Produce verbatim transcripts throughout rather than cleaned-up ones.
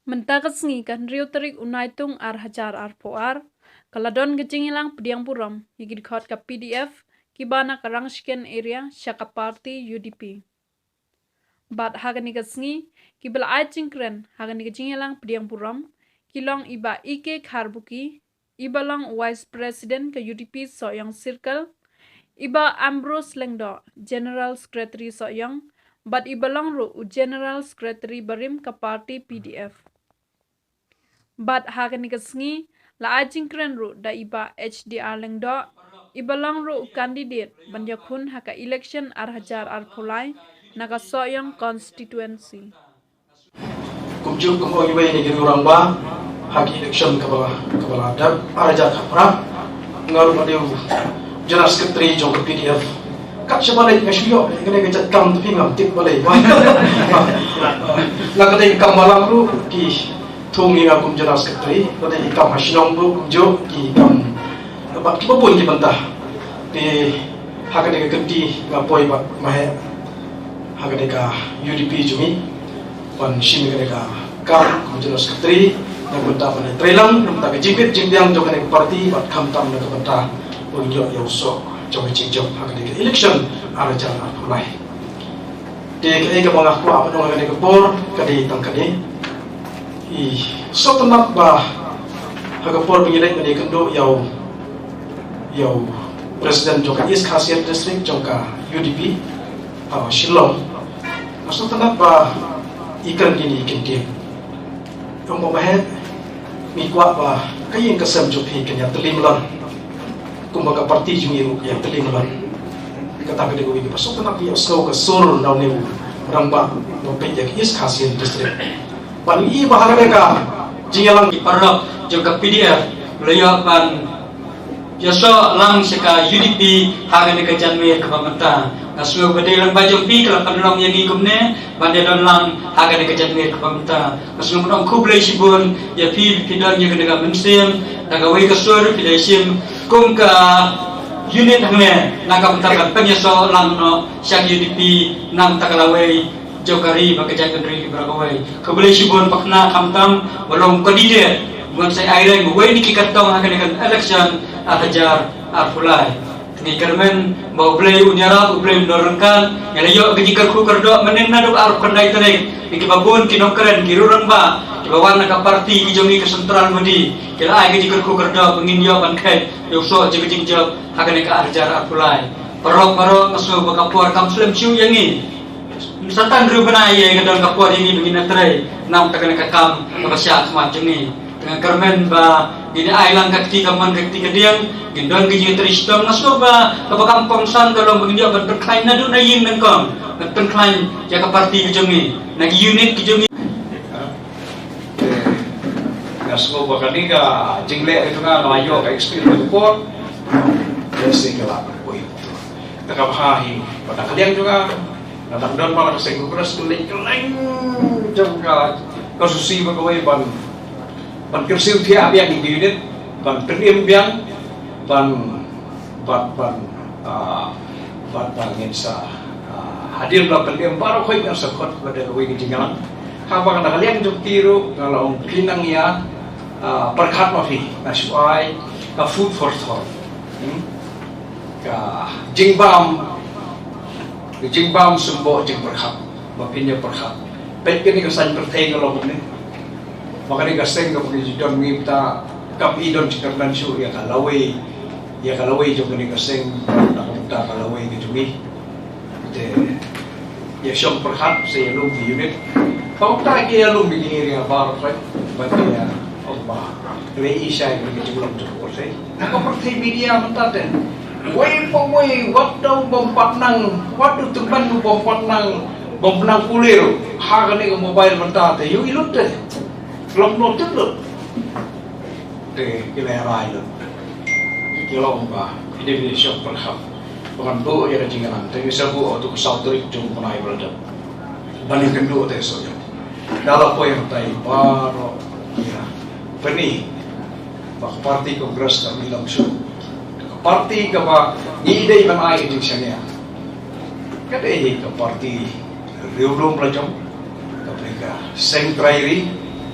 Mynta ka sngi ka hynriew tarik u Naitung ar hajar arphew ar, ka la don ka jingïalang pdiang burom ïa ki dkhot ka P D F kiba na ka Rangshken area sha ka party U D P. Bad ha kane ka sngi kiba la ai jingkren ha kane ka jingïalang pdiang burom ki long i Bah E K Kharbuki, iba long Vice President ka U D P Sohiong Circle, i Bah Ambrose Lyngdoh, General Secretary Sohiong, bad iba long ruh u General Secretary barim ka party P D F. Bad ha kane ka sngi la ai jingkren ruh da i Bah H D R Lyngdoh, iba long ruh u candidate ban ïakhun ha ka election ar hajar arphew lai na ka Sohiong constituency. Kumjuh kum ong iwei na ki rangbah ha ki election kaba la, kaba la dep ar hajar khatphra, nga ruh nga dei u General Secretary jong ka P D F. Kat shaba leit nga shu ïoh ïa kane ka jait kam, te phi ngam tip balei. Na ka dei ka kam balang ruh ki thung ïa nga kum General Secretary, ka dei ki kam ha shnong ruh kumjuh ki kam bad kiba bun ki bynta. Te ha kane ka kynti nga poi bad ma heh ha kane ka U D P jong ngi ban shim ïa kane ka kam kum General Secretary, na ka bynta ban trei lang na ka bynta ka jingbit jingbiang jong kane ka party bad khamtam na ka bynta ban ïoh ïa u soh jong ka jingjop ha kane ka election ar hajar arphew lai. Te kaei kaba nga kwah ban ong ha kane ka por ka dei tang kane. I sngewtynnat ba ha ka por ba ngi leit ban ïakynduh ïa u, ïa u President jong ka East Khasi Hills District jong ka U D P, ha Shillong, nga sngewtynnat ba i kren kine ki ktien. Ong ba, "Bah, ngi kwah ba ka ïing ka sem jong phi kan ïatylli madan kumba ka party jong ngi ruh ka ïatylli madan." Kata ka dei kawei kaba sngewtynnat, ïohsngew ka sur na une u rangbah uba peit ïa ka East Khasi Hills District. Ban ïohi ba ha kane ka jingïalang ki paralok jong ka P D F la ïoh ban ïasoh lang sha ka U D P ha kane ka janmiet kaba mynta. Nga sngew ba dei lyngba jong phi ka la pynlong ïa ngi kumne ban ïadon lang ha kane ka janmiet kaba mynta. Nga sngew ban ong khublei shibun ïa phi, phi don ïa kane ka mynsiem, da kawei ka sur phi la shim kum ka unit hangne na ka bynta ban pynïasoh lang noh sha ka U D P na ka bynta ka lawei jong ka ri bad ka jaitbynriew baroh kawei. Khublei shibun pakna, khamtam ba long candidate ban sa ïaireng uwei na ki kyrtong ha kane ka election ar hajar arphew lai. Ngi kyrmen ba U Blei un ïarap, U Blei un don ryngkat. Ngi la ïoh ka jingkyrkhu kyrdoh mynnin naduh arphew khyndai tarik na kiba bun ki nongkren, ki rangbah kiba wan na ka party ka jong ngi ka Central Modi, ki la ai ka jingkyrkhu kyrdoh ba ngin ïoh ban kheit ïa u soh jong ka jingjop ha kane ka ar hajar arphew lai. Paralok baroh, nga sngew ba ka por kam slem shuh ïa ngi. Sa tan hynriew bnai ïa ka don ka por ïa ngi ba ngin ïatrei na ka bynta kane ka kam kaba shah khmat jong ngi. Te nga kyrmen ba ngin ïa ai lang ka kti kamon ka kti kadiang, ngin don ka jingïatrei shitom. Nga sngew ba kaba kam kongsan ka long ba ngin ïoh ban pynkhlaiñ naduh na ïing nyngkong, ban pynkhlaiñ ïa ka party ka jong ngi, na ki unit ki jong ngi. Nga sngew ba kane ka jingleh ka jong nga, nga la ïoh ka experience ka por. Te sa ka la poi. Te kaba ha hi ba dang ka liang jong nga, nga dang don ba la ka seng Congress, ka leng ka leng jong ka constituency ba kawei ban, ban kyrsiew thiah biang ïa ki unit, ban pynim biang, ban, ban, ban, ah, ban, ban ngin sa, ah, hadien ba la pynim baroh khoit ngin sa khot ba da kawei ka jingïalang. Haba ka dang ka liang jong ki ruh nga la ong phi nang ïa, ah, pyrkhat ma phi, nga shu ai ka food for thought. Hmm? Ka jingbam, ka jingbam symboh jingpyrkhat, ba phin ïa pyrkhat. Peit kane ka saiñ pyrthei ka long kumne. Ba kane ka seng kaba ngi ju don ngi mynta kam i don jingkyrmen shuh ïa ka lawei, ïa ka lawei jong kane ka seng, na ka bynta ka lawei ka jong ngi. Te ïa shong pyrkhat sa ïalum ki unit. Tang ta ki ïalum ki area baroh, right? Ba ki ïa ong ba ka lei i shai ba ki jinglong jong ka pyrthei. Na ka pyrthei media mynta te, wei pa wei, wat u bym pat nang, wat u tymmen u bym pat nang, bym pat nang pule ruh ha kane ka mobile mynta te, ïohi lut te. Long noh tip lut. Te ki la rai lut. Ki la ong ba ki dei ban shong pyrkhat. Ba ngan buh ïa ka jingïalang, te ngi sa buh ha u saw tarik jong u bnai ba la dep. Ban ïakynduh te shuh ïa. Da la poi hangtai baroh ïa pyni ba ka party Congress kam i long shuh. Ka party kaba ngi dei ban ai ka jingshaniah. Ka dei hi ka party riewlum la jong, kaba dei ka seng trai ri,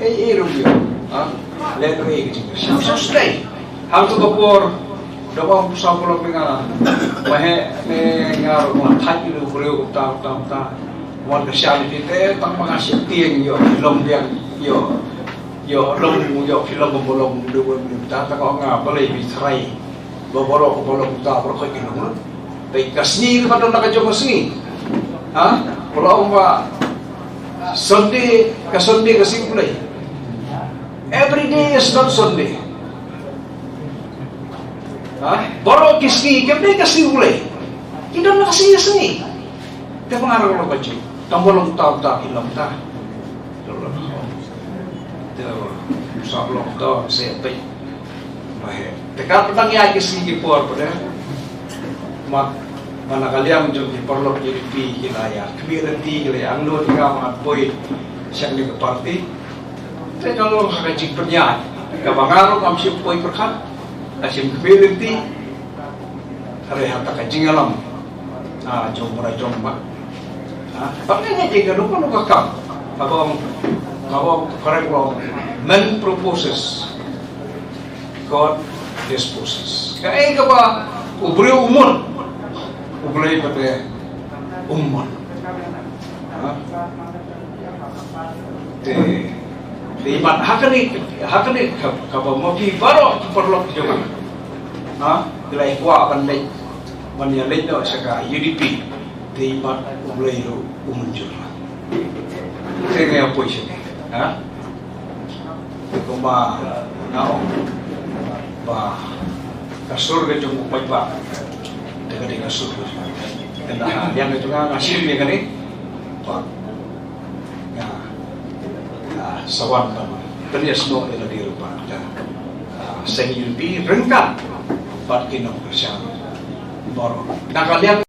Ei ei ruh ïoh. Ha? Leh ruh ei ka jingkyrshan. So stay. Hangto ka por da ong sa pulok me nga, ma he me nga ruh nga thait ïa u briew kumta kumta kumta. Wan ka sha lynti te tang ma nga sheptieng ïoh long biang ïoh ïoh long ïoh phi long kumba long da u briew kumta. Tang ong nga balei phi tharai ba baroh kumba long kumta baroh ki long lut. Te ka sngi ruh ka don la ka jong ka sngi. Ha? Ba la ong ba Sunday, ka Sunday ka sngi U Blei. Every day is not Sunday. Ha? Baroh ki sngi kim dei ka sngi U Blei. Ki don la ka sngi ka sngi. Te ba nga ruh ka jong. Tang ba long ta ta ki long ta. Te sa long ta se peit. Ba he. Te ka patang ïa ki sngi ki por pat de. Mat, ma na ka liang jong ki paralok U D P ki la ïa khmih lynti ki la ïa angnud ïa nga ba ngan poi sha kane ka party. Te ka long ha ka jingpynïaid kaba nga ruh ngam shym poi pyrkhat, ngam shym khmih lynti. Hynrei ha ka jingïalam, ah, jong u Trai jong nga. Ah, ba nga ngeit ïa kano kano ka kam, kaba ong, kaba ong phareng, long, man proposes, God disposes. Kaei kaba u briew u mut, U Blei pat um mut. Ha? Te, te imat ha kane, ha kane ka, kaba ma phi baroh ki paralok jong nga, ha, ki la kwah ban leit, ban ïaleit noh sha ka U D P. Te imat U Blei ruh u mynjur. Te nga ïa poi shane, ha? Kumba nga ong ba ka sur ka jong u paidbah te ka dei ka sur ka jong u. Te na liang ka jong nga, nga shim ïa kane ba nga, ah, sa wan ban pynïasnoh ïa lade ruh bad ka, ah, seng U D P ryngkat bad ki nongkyrshan baroh. Na ka liang